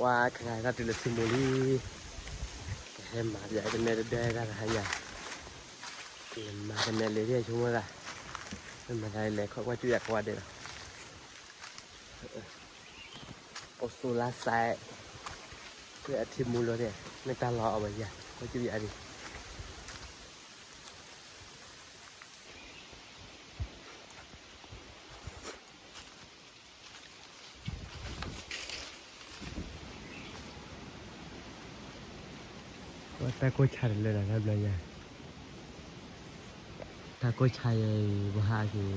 ပှၤခါခါတၢ်တုၤလၢထံမူလံ, ကဟဲမၤယၤကနဲတဒၢတၢ်တဟါညါ, ကလဲၤမၤကနဲလ့ၤဒ်ဆိကမိၣ်သး, မ့ၢ်မၤသးလဲၤခီကွၢ်ကၠူၣ်ယၤကိးဂၤဒဲးလီၤ, အိၣ်ဆိလါစဲး, ကွၢ်အထံမူလီၤဒဲး, မ့ၢ်တၢ်လီၤအီၤဘၣ်ယၤ ကွၢ်ကၠူၣ်ယၤဒံး တၢ်ကိၢ်ဆါတလၢဒီး တၢ်ဘျီယၤ, တၢ်ကိၢ်ဆါယဲအံၤ ပဟးက့ၤ,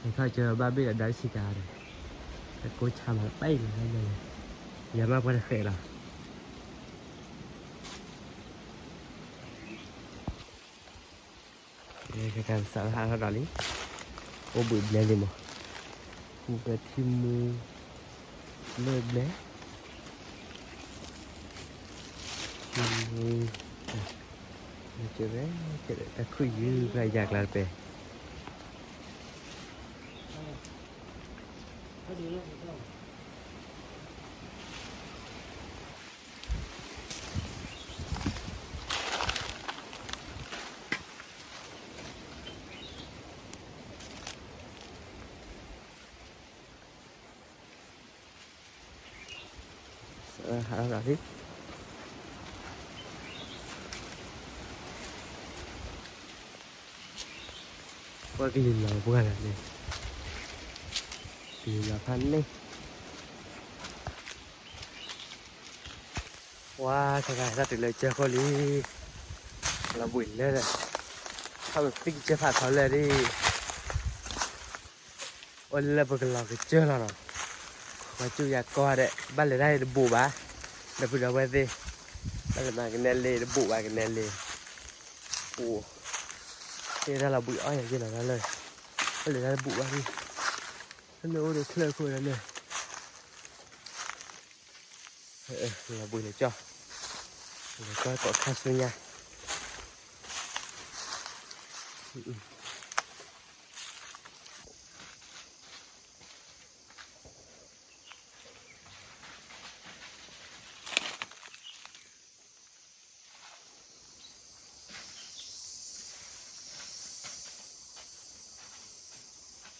ဟဲထီၣ်ကၢဘၣ်ဘ့ၣ်ဒီးဒါတဆံကၤဒီး, တၢ်ကိၢ်ဆါမးပၢ်အံၤလီၤ တၢ်ဘျီယၤ, ယၤမ့ၢ်ပှၤတဃဲးလီၤ. ကစးဟးထီၣ်ဒီးလံ, အိၣ်ဘှံးဘျဲလံမး, ဟူးကထံမူ, လၢဘျဲ, ထံမူ, ကဲဝဲ, တၢ်ခုၣ်ယုၢ်ကျါယၤကျါတပဲ ဟးထီၣ်လံ, ပှၤကလံၤလီၤပှၢ်လၢန့ၣ်, ကလံၤလီၤဖးန့ၣ်, ပှၤခါခါတၢ်တုၤလၢကၠၢခိၣ်လံ, လီၤဘှံးလၢ, ထီၣ်ပသံကစၢၢ်ဖးထီလၢဒ် အိၣ်လၢပကလီၤကစၢၢ်လီၤနီၤ, ပှၤကၠူၣ်ယၤကိးဂၤဒဲး ဘၣ်လဲၤတၢ်အံၤတဘူးဘၣ်, ဒီပုၢ်ဒီဝဲၢ်သ့ၣ်, ဘၣ်လဲၤမၤကနဲလ့ၤတဘူးဘၣ်ကနဲလ့ၤ, အိၣ်, သ့ၣ်တၢ်လီၤဘှံးအီၣ်ယၤယဲလီၤတၢ်လၢ, ဘၣ်လဲၤတၢ်တဘူးဘၣ်ဒ်, ဖဲန့ၣ်အိၣ်ဒီးချၢၣ်ခိၣ်လၢန့ၣ် လီၤဘှံးလၢကၠီ, လၢကၠီကိ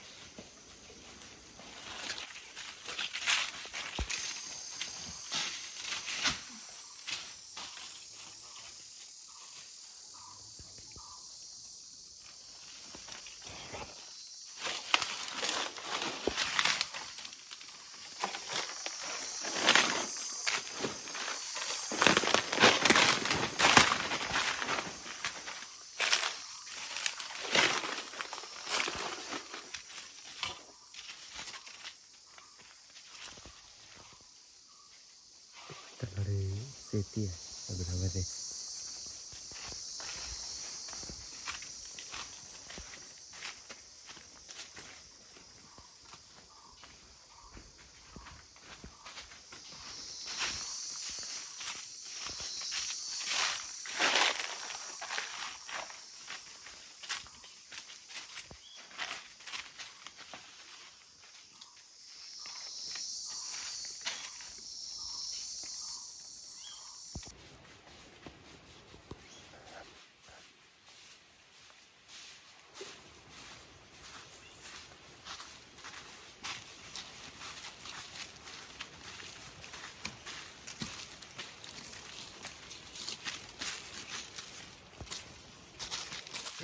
းခါဆူညါ တၢ်လီၤဒုး စ့တံၢ်, အကဒီးဝဲသ့ၣ်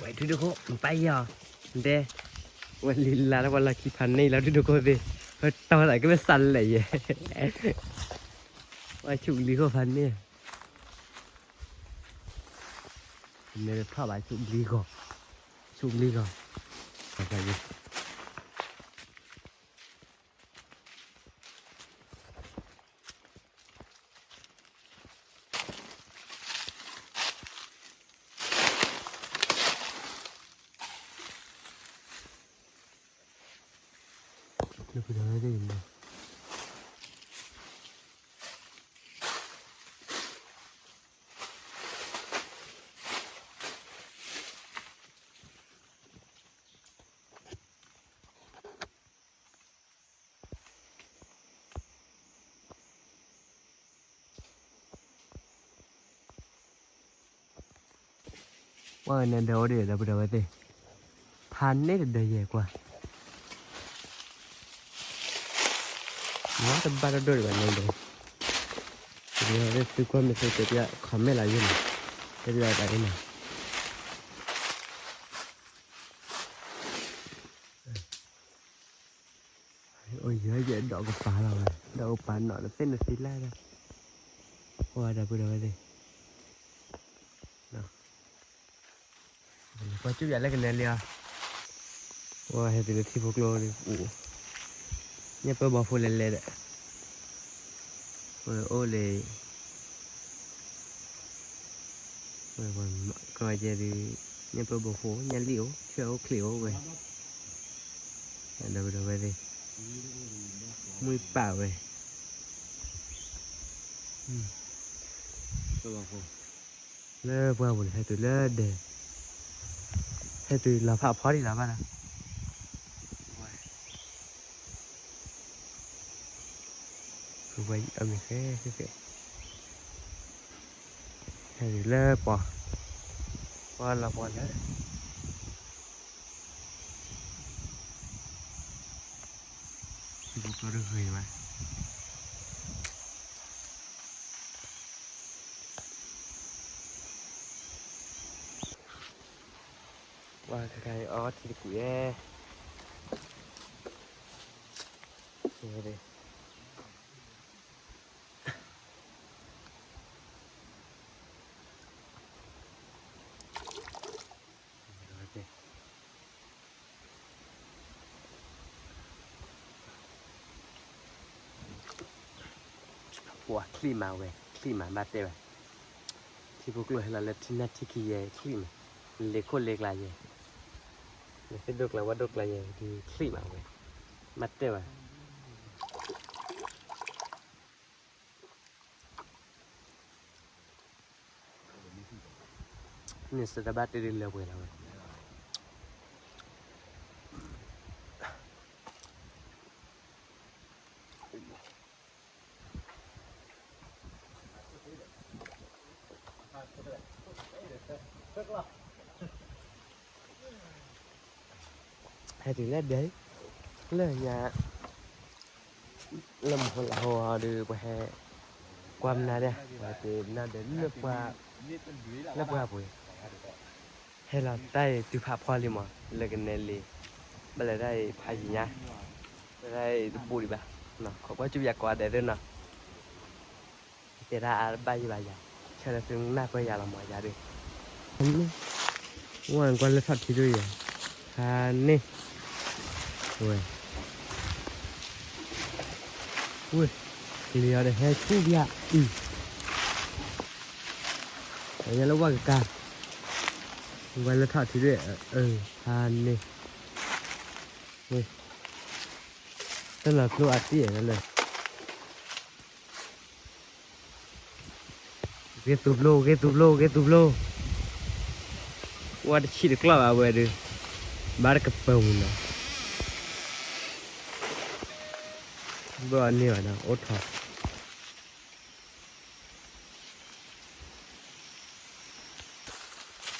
ဝဲထူဒိၣ်ခိၣ် နပၢ်ယီၤ, ဒဲ, ဝဲလံလါလၢပှၤလီၢ်ခံဖးန့ၢ်လီၤ ထူဒိၣ်ခိၣ်သ့ၣ်, ဝဲတီၢ်သးကမ့ၢ်စးလဲၣ်ယဲ, ဝဲဆူၣ်ကလံၤခိၣ်ဖးန့ၢ်, မ့ၢ်ထီၣ်ဘၣ်ဆူၣ်ကလံၤဂီၤ, ဆူၣ်ကလံၤဂီၤ, ဖးဖးယဲ လၢပဒီးဝဲသ့ၣ်န့ၣ် လၢပဒီးဝဲသ့ၣ်န့ၣ် အန့ၣ်ဒဲးအိၣ်ဒံးဒီပုၢ်ဒီဝဲၢ်သ့ၣ်, ဖးန့ၢ်တဒၢးယဲၢ်ကွၢ်, မ့ၢ်တဘၣ်တဒိၣ်ဒံးဘၣ်န့ၣ်ဒီး, သုကွၢ်မ့ၢ်သုတဲပျး comment လီၤယဲၢ်န့ၣ်, တဲပျးတၢ်အံၤန့ၣ် အိၣ်ယဲၢ်ယဲၢ်ဒီးကပၤလီၤဝဲ, ဒီးကပၤနီၣ်တသ့ၣ်နသ့ၣ်လၢ်လၢ်, အိၣ်ဝဲဒီပုၢ်ဒီဝဲၢ်သ့ၣ်, ကွၢ်ကၠူၣ်ယၤလၢကနဲလံအီၤ, ဝဲဟဲတုၤလၢထံဖိကျိဒ်အူ, ညၣ်ပၢၢ်ဘီဖိလဲၤလဲၤဒီး, ဝဲအိၣ်လၢ ကီၢ်ယဲၢ်ဒုး, ညၣ်ပၢၢ်ဘီဖိ ညၣ်လံၣ်အိၣ် ဆၢၣ်အိၣ်ချံးအိၣ်ဝဲ, ဒီပုၢ်ဒီဝဲၢ်သ့ၣ်, မုၢ်ပာ်ဝဲ, လၢပှၢ်ပူၤန့ၣ်ဟဲတုၤလၢဒဲး, ဟဲတုၤလီၤဖးဖီဒံးလီၤဘၣ်ဒီး ဟဲတုၤလၢပီၤ, ပီၤလီၤပီၤလၢ ထံဖိကျိတဂ့ၤမး, ပှၤခဲခါအံၤအီထံတကွံာ်, ပှၤချံၣ်မးဝဲ, ချံၣ်မးဘၣ်တဲဘၣ်, ထံဖိကျိဟဲလီၤလၢထံနၢ်ထံခံယဲၢ် ချံၣ်မး, လ့ၤခိၣ်လ့ၤကျါယဲၢ်, လ့ၤသ့ၣ်ဒိၣ်ကျါဝၣ်ဒိၣ်ကျါယဲၢ် ဒုးချံၣ်မးဝဲ, ဘၣ်တဲဘၣ် န့ၣ်စတဘၣ်တဲဒ်လၢပှဲၤလီၤဝဲ, ဟဲတုၤလၢဒဲး, လၢညါ, လၢမုၢ်ဟိလၢဟိဒီး ပှၤဟဲ, ကွၢ်မနုၤဒဲး ပှၤဟဲတုၤမနုၤဒဲးလၢပှၤ, လၢပှၢ်ပူၤ, ဟဲလီၤတၢ်အံၤတုၤဖးဖီလံမး လၢကနဲလံ, ဘၣ်လဲၤတၢ်အံၤဖးယံၤညါ, လၢတၢ်အံၤတဘူးဒံးဘၣ်, ခိးကွၢ်ကၠူၣ်ယၤကိးဂၤဒဲးသ့ၣ်နီၤ တဲတၢ်အါတဘၣ်ယံၤဘၣ်ယၤ, ဆၢလၢသုနၢ်ပၢၢ်ယၤလီၤမးယၤဒီး, ဝဲကွၢ်လၢထီၣ်ထံဒိၣ်ယဲၢ်, ဖးန့ၢ်, ဝဲ, ဝဲ, ကျံၤအီၤဒီးဟဲဆူၣ်ဘၣ်အံၤ, အညါလၢဝၣ်ကကါ, ဝဲလၢထီၣ်ထံဒိၣ်, ဖးန့ၢ်, ဝဲ, တၢ်လီၤကျိအတံၢ်လၢ ဂ့ၤသူဘျိ ဂ့ၤသူဘျိ ဂ့ၤသူဘျိ, ဝဲတဆံးတကျီၢ်ဘၣ်ဝဲဒီး, ဘၣ်တကပၤမုၢ်နီၤ, ဘၣ်အန့ၢ်ဘၣ်ဒီး အိၣ်ထီၣ်,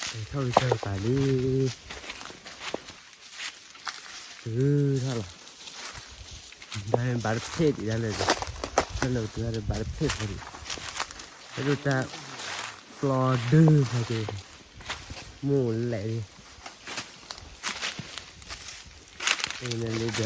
ထီၣ်ဂံၢ်ထီၣ်ကပၤလံ တုၤထီၣ်လီၤ, ဒါဘၣ်တဖ့ၣ်ဒံးဒၣ်လဲာ်, တၢ်လၢကတုၤဒၣ်ဘၣ်တဖ့ၣ်ဖိဒံး, အဲၣ်ဒိးတၢ်ပျီဒုဖဲက့ၤ, မိၢ်လဲၣ်, န့ၣ်လံဒီးအိၣ်ဒံးန့ၣ်,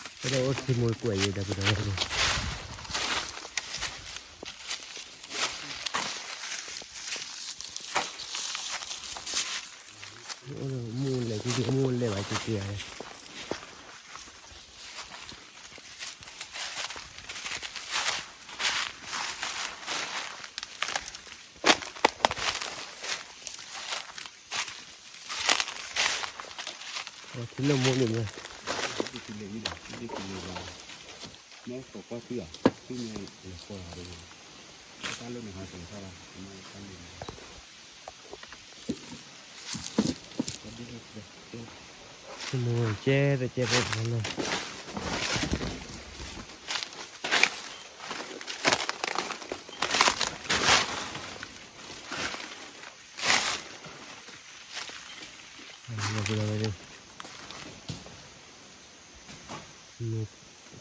အဲၣ်ဒိးအိၣ်ထံမိၢ်ကွဲးယံၤဒီးပဒီး, မိၢ်လဲၣ်က့ၤက့ၤ မိၢ်လဲၣ်ဘၣ်က့ၤက့ၤဧါ, ထံလၢမိၢ်န့ၣ်မ့ၢ်, မိၢ်ကဲတကဲတကဲလီၤ.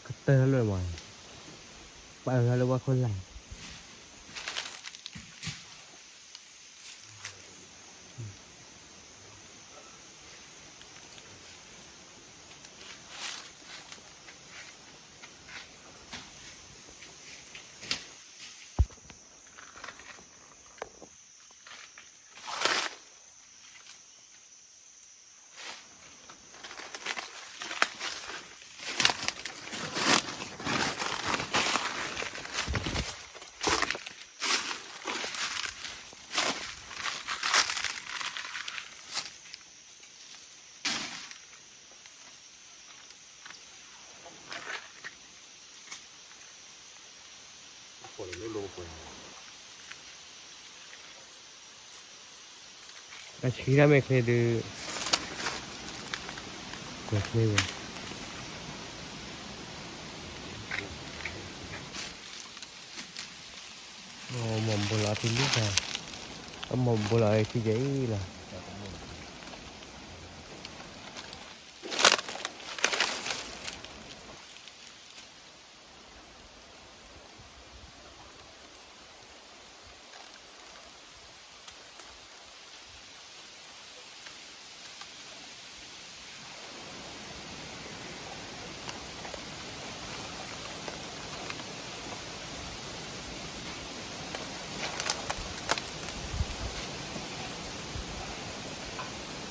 ကတၢၢ်ထီၣ်လၢမး, ပာ်အၢထီၣ်လၢဝၣ်ခိၣ်လၢ်. တၢ်ဆှံတၢ်မဲာ်ချ့ဒုး, ကွဲးချ့ဝဲ, မ့ၢ်ဘိလီၤထံလံ, အမ့ၢ်ဘိလီၤထံယဲအံၤလီၤ.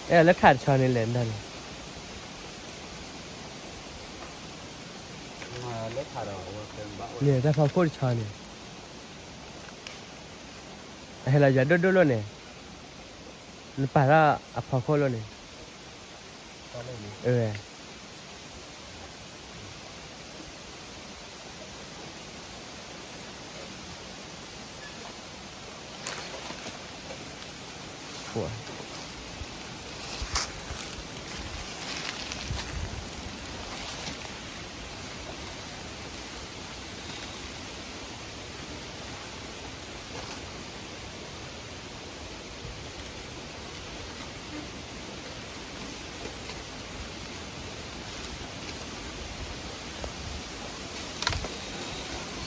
အဲၣ်လၢထးတဆီန့ၣ်လဲၣ်န့ၣ်, န့ၣ်တၢ်ဖီခိၣ်တဆီန့ၣ်, အဟဲလီၤယွၤဒိၣ်ဒိၣ်လီၤန့ၣ်, နပာ်ထီၣ်အဖီခိၣ်လီၤန့ၣ်, အၢ အိၣ်ကလံၤဒ်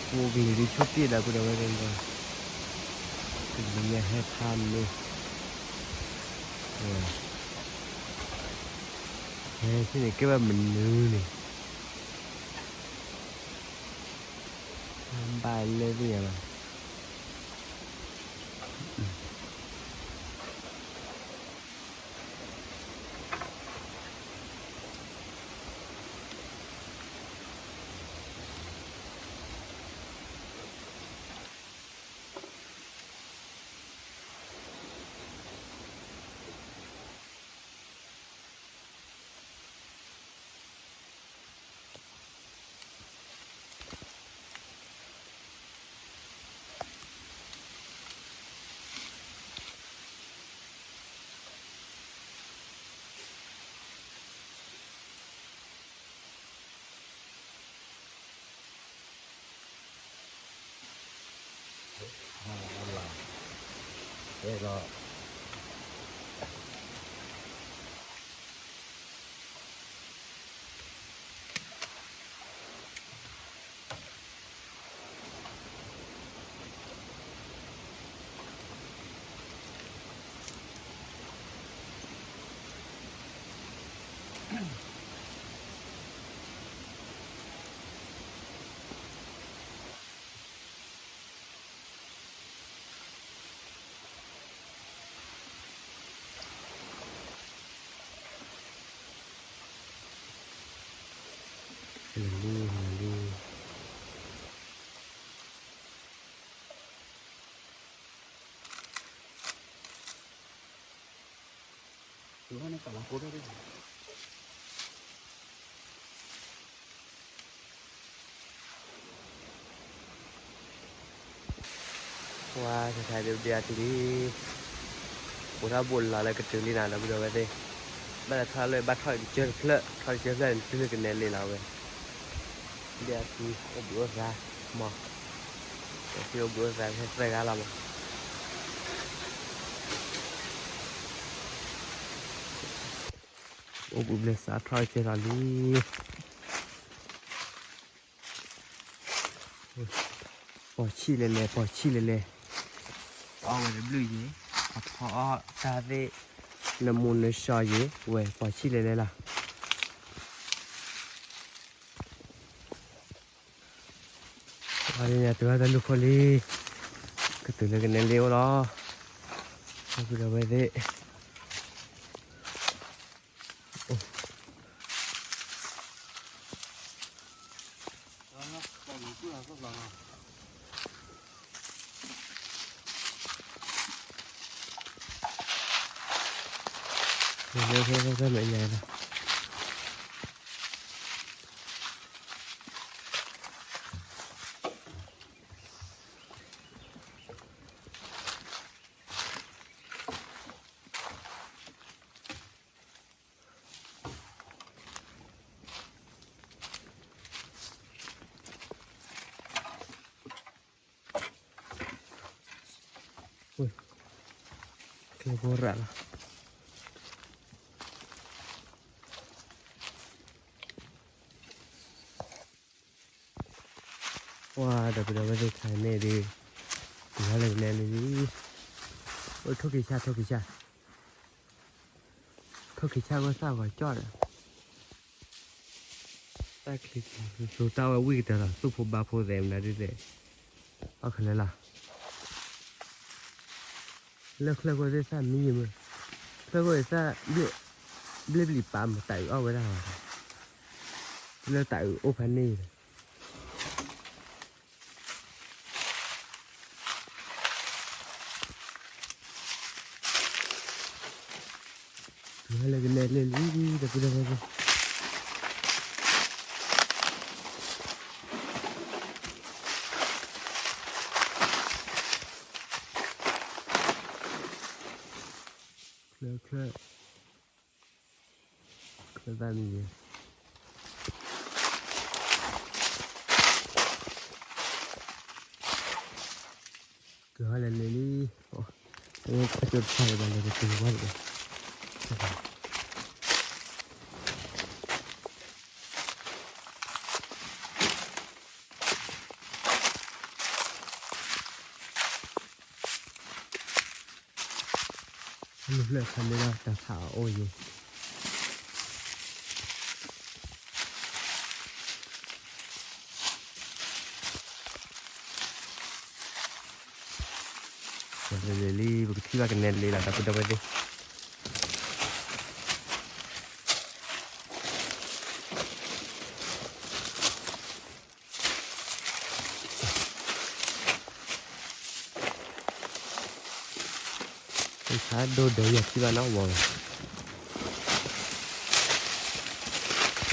ဆူၣ်တ့ၢ်ဒီး ပဒီးဝဲဒၣ်, ကလံၤညါဟဲဖးမ့ၢ်, ဟဲဆ့ၣ်န့ၣ် ကဲဘၣ်မနုၤန့ၣ်, ဘၣ်လဲၣ်သ့ၣ်ညါဘၣ်. ပှၤတခါဒုးဒံးအါထံလံ, အိၣ်ထီၣ်ဘိးလီၤလၢကတုၤလံနၤဒီပုၢ်ဒီဝဲၢ်သ့ၣ်, ဘၣ်လဲၤထီၣ်လၢဘၣ်ထီၣ်ကစၢၢ်တဖျၢၣ်, ထီၣ်ကစၢၢ်တဖျၢၣ်န့ၣ် တုၤလၢကနဲလံလီၤဝဲ, ဒံးအါထံအိၣ်ဘှံးအိၣ်သါ, မ့ၢ်, ဒံးအါထံအိၣ်ဘှံးအိၣ်သါဖဲသၢဂၤလီၤမး, အိၣ်ဘှံးဘျဲၣ်စးထီၣ်ကစၢၢ်လီၤလံ. ပိာ်ဆံၣ်လဲၤလဲၤ ပိာ်ဆံၣ်လဲၤလဲၤ, အီၣ်ဝဲတဘျုးယံၤ, အဖီအီၣ်တၢ်သ့ၣ်, နမူနဆှီယံၤ ဝဲပိာ်ဆံၣ်လဲၤလဲၤလီၤ. အန့ၣ်ညါတုၤအတၢ်လူၢ်ခိၣ်လံ, ကတုၤလၢကနဲလ့အိၣ်လီၤ, ဒီပုၢ်ဒီဝဲၢ်သ့ၣ် ကျဲဘိရၣ်လီၤ. ပှၤဒီပုၢ်ဒီဝဲၢ်သ့ၣ်ခါန့ၣ်ဒီး, တုၤဟဲလၢကနဲလ့လံ, အိၣ်ထိၣ်က့ၤဆၣ် ထိၣ်က့ၤဆၣ်, ထိၣ်က့ၤဆၣ်ဝဲသၣ်ဂီၤကၠီၣ်ဒီး တၢ်ချံ သူတၢ်ဝဲဝံၣ်ကတၢၢ်လီၤ သူၣ်ဖိဘါဖိသဲးမနုၤဒ်လဲၣ်, အီၣ်ခဲလၢာ်လီၤ. လၢချၢၣ်ခိၣ်သ့ၣ်သၣ်မံယံၤမး, ချၢၣ်ခိၣ်သ့ၣ်သၣ် ဘျ့ၣ်ဘျံးပာ်မး တၢ်အုးအီၣ်ဝဲဒၣ်, လၢတၢ်အုးအိၣ်ဖဲန့ၣ် တုၤဟဲလၢကနဲလ့လံ ဒီပုၢ်ဒီဝဲၢ်သ့ၣ်, ချၢၣ် ချၢၣ် ချၢၣ်သၣ်မံယံၤ ကဟဲလၢလ့လံ, ခီကၠိတဖၣ်လၢဘၣ်လဲၤကတုၤဝဲလၢ နုာ်လၢခါန့ၣ်ဒီးတၢ်ဖးအအိၣ်ယံၤ, လံၤလံၤလံၤ ပကထံၣ်ဘၣ်ကနဲလ့လီၤ ဒီပုၢ်ဒီဝဲၢ်သ့ၣ် ဆါဒိၣ်ဒီးယထံၣ်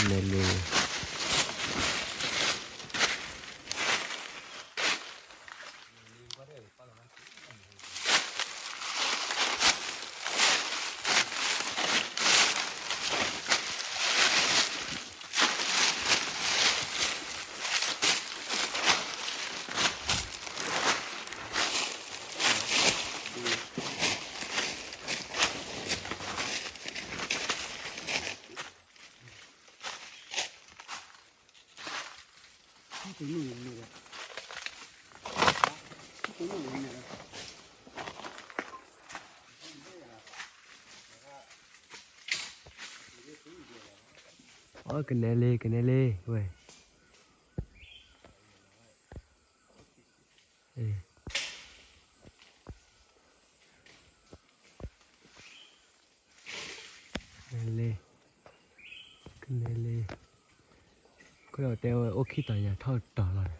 ဘၣ်နီၤဝီၤ, ကနဲလ့ အကနဲလ့ ကနဲလ့ ဝဲ ကနဲလ့ ကနဲလ့ ကဒီးတဲဝဲအိၣ်ခံတီၤညါထီၣ်တီၤလီၤ.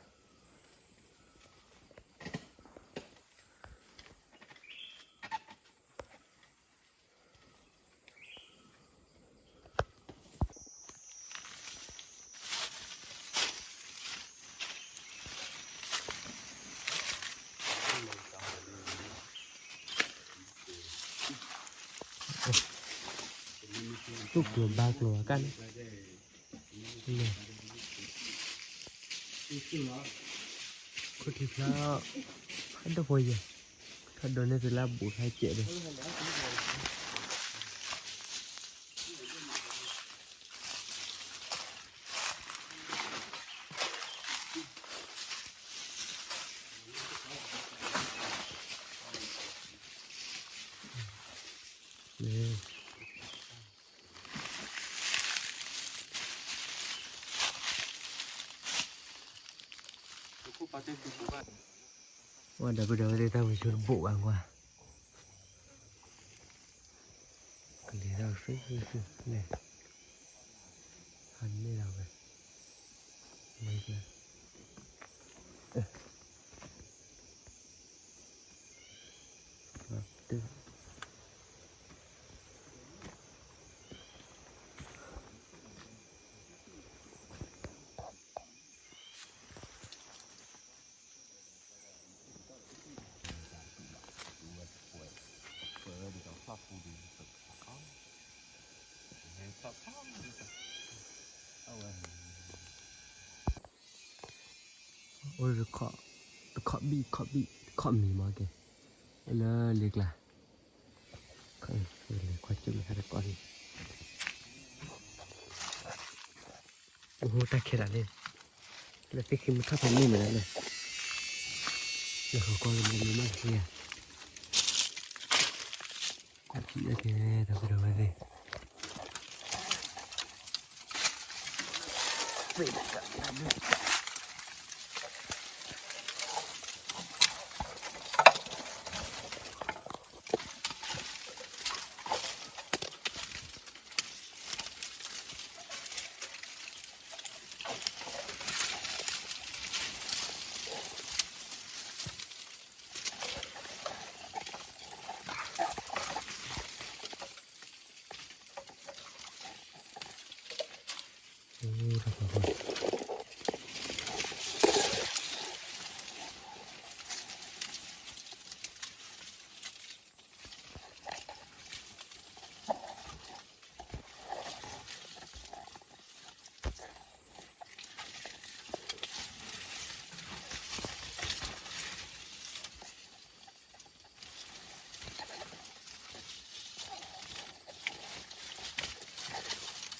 သူၣ်ကျိၤဘါကျိၤ အကၣ်န့ၣ် ခိၣ်ထံဖျါ ဖးဒိၣ်ဖိယဲၢ် ထီၣ်ဒိးန့ၢ်သုလၢအဘူးဖးစဲးဒီး အ ဝဲဒီပုၢ်ဒီဝဲၢ်သ့ၣ် တၢ်ဝံၤဆူတဘိးဘၣ်ကွၢ်, ကလံၤတၢ်ဝံၤဆူဆူဆူန့ၣ်, ဟးန့ၢ်လီၤဝဲ, ဝဲ အိၣ်တခီၣ်, တခီၣ်ဘံၣ် တခီၣ်ဘံၣ် တခီၣ်မံၤမးက့ၤ, လၢလ့ကျါ, လဲၤခွါကၠူၣ်လၢတကီၢ်န့ၣ်, အိၣ်တၢ်ခဲလၢာ်န့ၣ်, လၢသ့ၣ်ခံမုၢ်ထီၣ်ဖဲန့ၣ်မ့ၢ်ဒၣ်လဲၣ်, လၢဃီၤကီၢ်လၢမ့ၢ်မ့ၢ်မးက့ၤဧါ, ကွၢ်ထံၣ်အကဲ ဒီပုၢ်ဒီဝဲၢ်သ့ၣ် ခိၣ်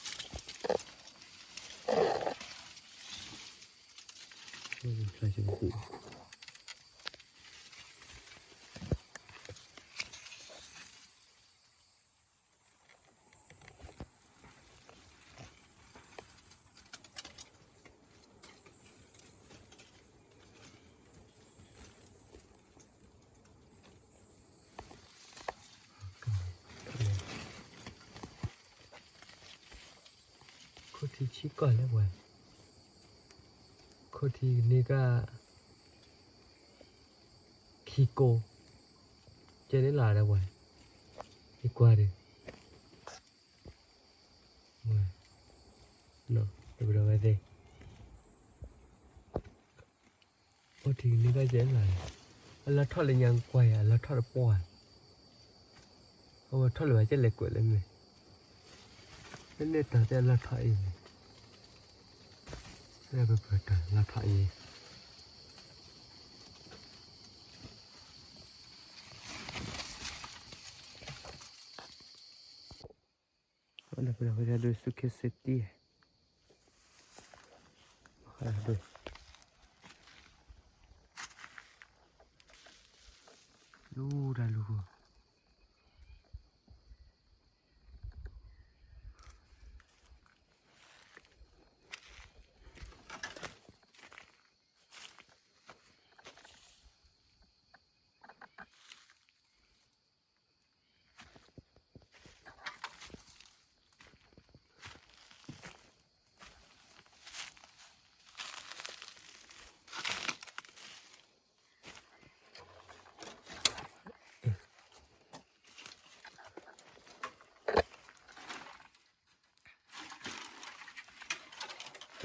ထံဆံးကီၢ်လၢပှၤ, ခိၣ်ထံန့ၢ်ကၣ် ခံကိ, ကဲန့ၣ်လီၤဒီးပှၤ, ယကွၢ်ဒီး, ဒီပုၢ်ဒီဝဲၢ်သ့ၣ် အိၣ်ထံန့ၢ်ကၣ်ကဲလီၤ, အလီၤထီၣ်လၢညါကွၢ်ယၤ အလီၤထီၣ်တပှီၢ်ဧါ, အဝဲထီၣ်လၢၤဘၣ်ကဲလဲၤကွဲးလၢမ့ၢ်, လၢန့ၣ်တၢ်တဲအလီၤထီၣ်အံၤန့ၣ်, လၢပပၢၤတၢ်လီၤထီၣ်အံၤ ဒီပုၢ်ဒီဝဲၢ်သ့ၣ် ဒိးဆူၣ်ခ့စ့တံၢ်, လူၤတၢ်လူၤ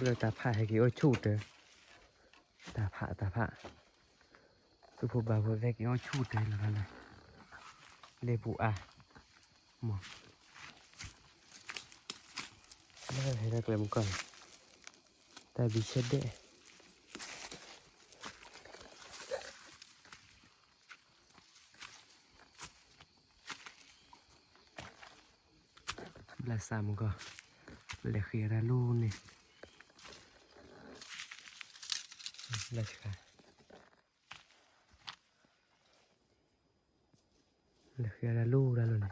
ဂီၢ် လၢတၢ်ဖးဟဲက့ၤအိၣ်ဆူၣ်တၢ်, တၢ်ဖးတၢ်ဖး, သူၣ်ဖိဘၣ်ဖိသ့ၣ်က့ၤအိၣ်ဆူၣ်တၢ်လီၤလၢ, လ့ပူၤအါ, မ့ၢ်, လၢဟဲတၢ်ကျဲမုၢ်ကီၢ်န့ၣ်, တၢ်ဘံၣ်ဆဲဒဲး ဘျးစးမုၢ်ကီၢ်, လဲၤဃ့အတၢ်လူၢ်န့ၣ်, ဘျးစး, လဲၤဃ့အတၢ်လူၢ်တၢ်လီၢ်န့ၣ်,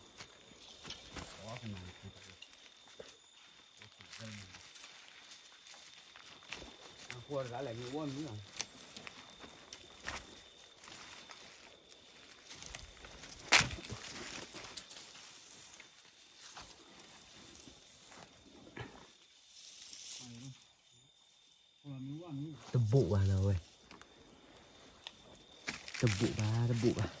အဃိတဂၤလဲၣ် မ့ၢ်ဝီမံလီၤ. တဘူးဘၣ်နီၤဝဲ, တဘူးဘၣ် တဘူးဘၣ်.